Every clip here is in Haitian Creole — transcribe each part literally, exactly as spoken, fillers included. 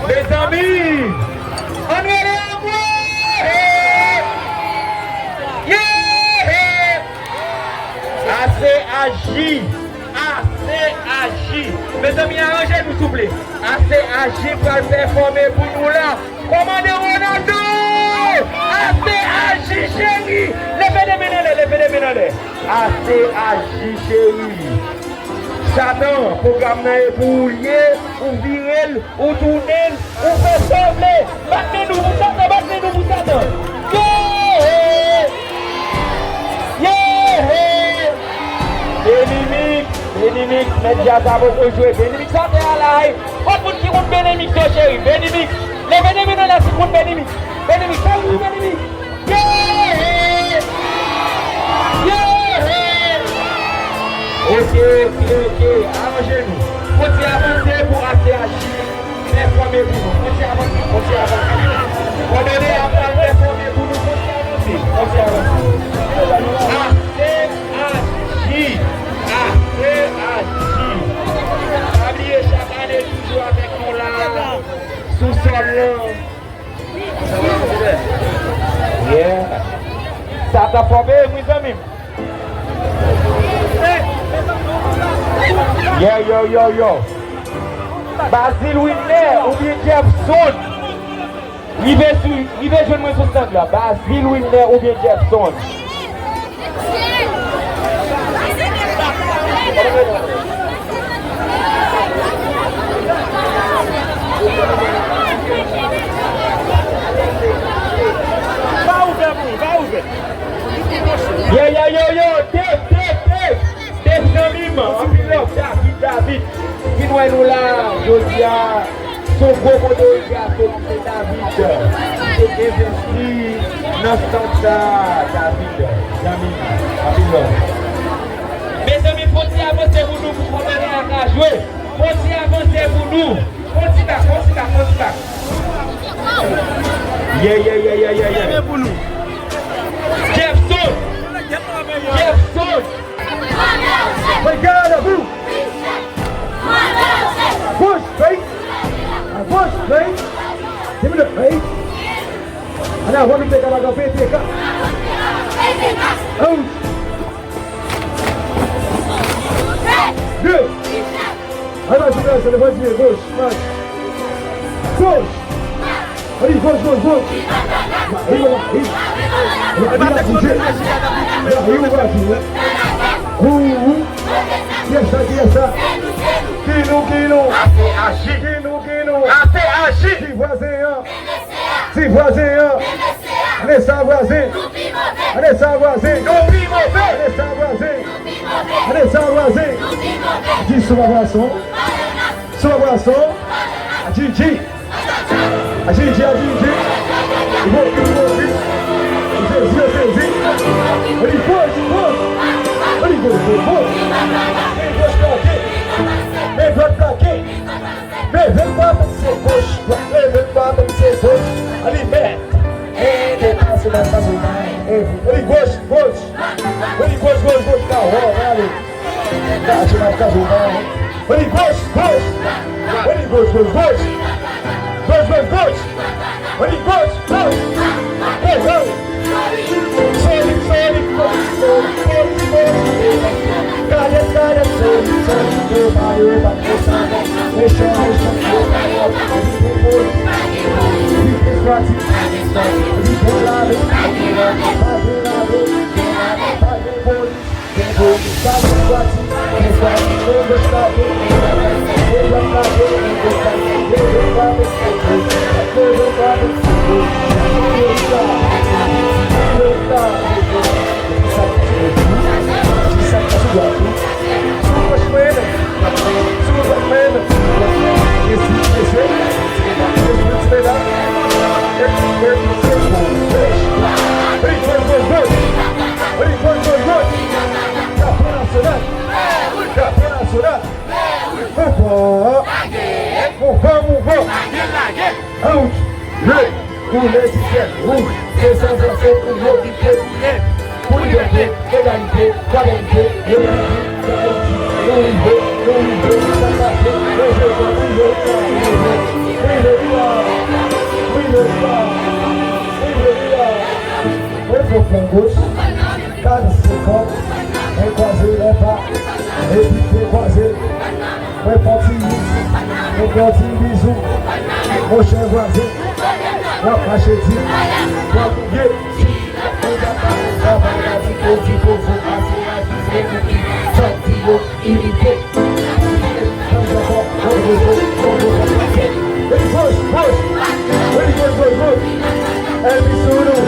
Mezanmi, ann rele anmwe! Yeah! A C H J! A C H J! Mezanmi, aranje nou souple! A C H J pral pèfòme pou nou la! Kòmande Ronaldo! A C H J cheri! Leve de men anlè, leve de men anlè! A C H J cheri! Satan, pwogram nan e pou ou l ye, ou vire l, ou tounen l, ou fè sa w vle! Bat men nou pou Satan, bat men nou pou Satan! Yeah! Yeah! Benimik, Benimik, mèt djaz la poko jwe. Benimik sa te a la, wi. Kot moun ki konn Benimik yo, cheri? Benimik. Leve de men anlè si konn Benimik. Benimik, fè wi Benimik. Yeah! Yeah! Ok, ok, ok. Aranje nou. Fon ti avanse pou A C H J. Pèfòme pou nou. Fon ti avanse, fon ti avanse. Kòmande a pral pèfòme pou nou. Fon ti avanse, fon ti avanse. A C H J, A C H J. Pa bliye, chak ane toujou avèk nou la, sou sòl lan. Yeah. Sa t ap fòme, wi, zanmi m. Yeah, yo, yo, yo. Basile Wilner oubyen Jefferson? Rive sou, rive jwenn mwen sou stand la. Basile Wilner oubyen Jefferson? Pa ouvè pou mwen, pa ouvè. Yo, yo, yo, yo, Dave, Dave, Dave. Dave zanmi m, anpil love, David, David. Vin wè nou la, jodi a. Se yon gwo kote yo di a Felipe David ki te envesti nan stand sa a, David, zanmi m, anpil love. Mezanmi, fon ti avanse pou nou pou kòmande a ka jwe. Fon ti avanse pou nou. Fon ti bak, fon ti bak, fon ti bak. Yeah, yeah, yeah, yeah, yeah, yeah. Jefferson! Jefferson! Hey, get out of who? Push, face. Push, face. Give me the face. Ala, wè nou te ka bagan pete ka. Ouch. De. Ala, se la, se le voisin, gauche, marche. Gauche. Allez, gauche, gauche, gauche. Arrive, arrive. Arrive, arrive. Ouh, ouh. Yes, sir, yes, sir. Kinou, kinou. A C H J. Kinou, kinou. A C H J. Ti vwazen an. Ti vwazen an. Ane sa vwazen. Ane sa vwazen. Nou pi move. Ane sa vwazen. Ane sa vwazen. Di sou pa vwazen. Sou pa vwazen. Djidji. A Djidji, a Djidji. Ibopi, ibopi. Sezi, sezi. Oli fos, fos. Oli fos, fos, fos. Men dwat plake. Men dwat plake. Men ven pa men se goch. Men ven pa men se goch. Oli mèt. E depase nan sa sou. Oli goch, goch. Oli goch, goch, goch. Ka wè, wè ale. Kache nan kache w pa wè. Oli goch, goch. Oli goch, goch, goch. Goch, goch, goch. Oli goch, goch. Hey, hey. Solid, solid. Solid, solid. Kadet, kadet. Solid, solid. Yo pa, yo pa. Mechan, mechan. Yo pa, yo pa. Vitès pratik. Vitès pratik. Pa gen lave. Pa gen lave. Pa gen polis. Drapo nasyonal! Drapo nasyonal! Mouvan! Mouvan, mouvan! Out! Red! Koulè disèt wouj! Se san zanse pou yo ki te tounen! Pou libète, egalite, fratènite, repiblik, demokrasi, nou rive, nou rive, sa k pase, nou jwe kòb, nou jwe, nou jwe, nou jwe, Flank goch, gad se kòb, men kwaze lè pa, epi te kwaze. Mwen fè yon ti yis, mwen fè yon ti bizou, monchè vwazen, w ap mache di, w ap ye. Mwen gad pa travay la di pozi pozo, ase la di se kouki, sa di yo. Imite. Ready, push, push. Ready, push, push, push. Ènmi sou nou.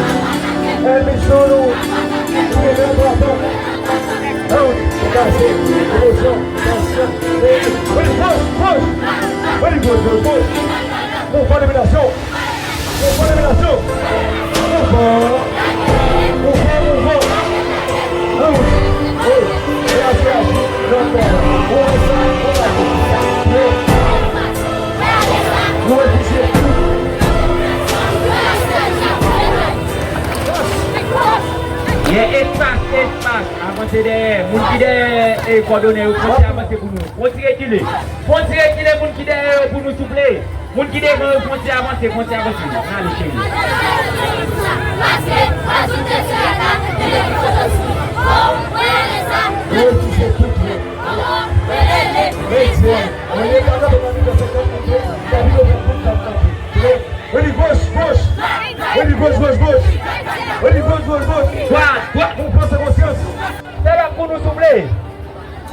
Ènmi sou nou. Ready, push, push. Ready, push, push. Mouvman dominasyon. Mouvman dominasyon. Mouvman. Mouvman, mouvman. Ann. Ey. Reyaji, reyaji. Ou wè sa, ou wè sa. Nou refize. Ye espas, espas. Avanse dèyè. Moun ki dèyè, e, kòdonè yo, fon ti avanse pou nou. Fon ti rekile. Fon ti rekile moun ki dèyè yo pou nou, souple. Moun ki devan yo, fon ti avanse, fon ti avanse. Ale, cheri. Ready, goch, goch. Ready, goch, goch, goch. Ready, goch, goch, goch. Dwat, dwat. Pou pran sa konsyans. Fè bak pou nou, souple.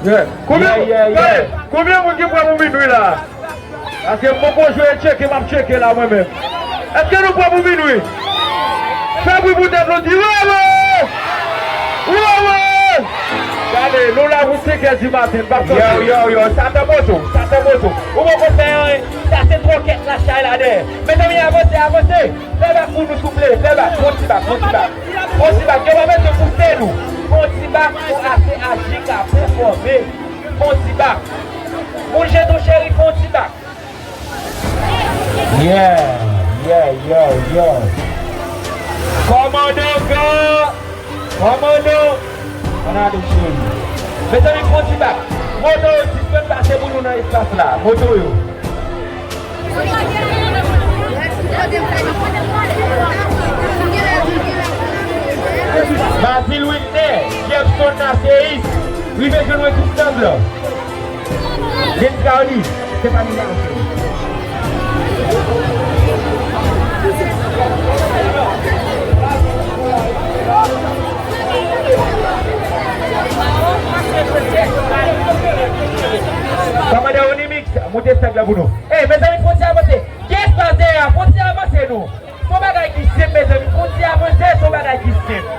Yeah. Konbyen, yeah, yeah, yeah. Konbyen moun ki prè pou minwi la? Paske m poko jwe tcheke, m ap tcheke la mwen menm. Èske nou prè pou minwi? Fè bri pou tèt nou, di: "Wewe! Wewe!" Gade, nou la pou senk è di maten, n p ap kanpe. Yo, yo, yo, Satan moto, Satan moto. Ou poko fè anyen, sa se twòkèt la chay la dèyè. Mezanmi, avanse, avanse. Fè bak pou nou, souple. Fè bak, fon ti bak, fon ti bak. Fon ti bak, yo pa bezwen pouse nou. Fon ti bak pou ase aji ka pèfòme. Fon ti bak. Moun jeton cheri, fon ti bak. Yeah, yeah, yeah, yeah. Kòmandan Gan, kòmandan. Ann ale, cheri. Mezanmi, fon ti bak. Moto yo sispann pase pou nou nan espas la. Moto yo. Bazil Wilner, Jefferson Naseis, rive jwenn mwen sou stand lan. James Carly, se pa li nan. Kòmandan Onimix, moute stand lan pou nou. Ey, mezanmi, fon ti avanse. Ki espas dèyè a? Fon ti avanse nou. Se yon bagay ki senp, mezanmi. Fon ti avanse, se yon bagay ki senp.